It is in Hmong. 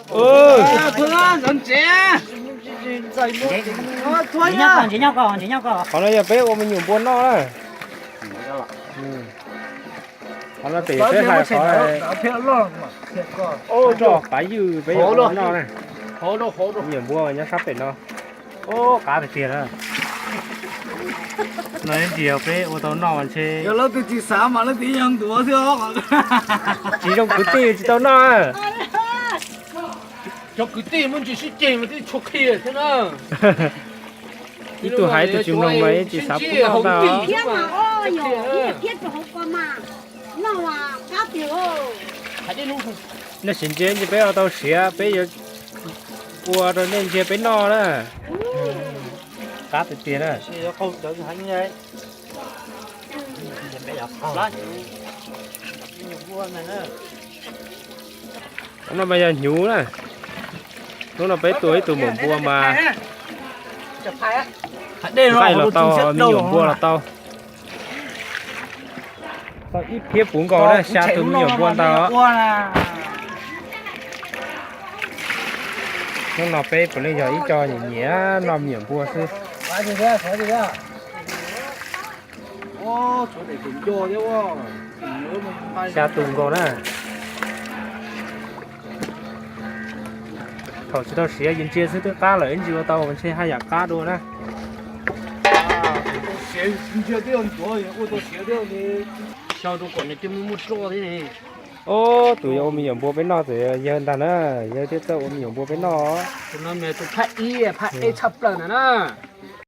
Qhov no yog peb ua me nyuam npua noj na. Qhov no pem peb hlais qhov roj qav ywj peb yuav ua noj na. Me nyuam npua nyob sab pem no. Ub, qab tiag tiag na. No ntsis peb ua tau noj mas ntshe. Yog leej twg tsis xav mas leej twg yeej ntuav xwb. Tsis zoo kwv tij tsis tau noj. Cov kwv tij muaj ntsis sib ceg mas twb tshuav qhia thiab na. Ib tug hais ib tug tsis mloog mas tsis xav pub noj ntag. Nej sim ntsia ntsis peb ua tau siav peb yuav ua rau nej ntsia peb noj na. Qab tiag tiag na. Hnub no mas yog hnyuv na. Hnub no peb tua ib tug maum npua mas nqaij los tau, me nyuam npua los tau. Tau ib phiab puv nkaus na, xya tus me nyuam npua ntag. Hnub no peb puav leej yog ib co nyiam nyiam noj me nyuam npua xwb. Xya tus nkaus na. Thaum tsis tau siav yus ntsia xwb twb qab lawm, ib ntsis ua tau mas ntshe haj yam qab dua na. Ob, tus yuav ua me nyuam npua peb noj txawm yog yawg ntag na, yawg thiaj txawj ua me nyuam npua peb noj. Tus no mas tus phaj ib, phaj ib tshaj plaws ntag na.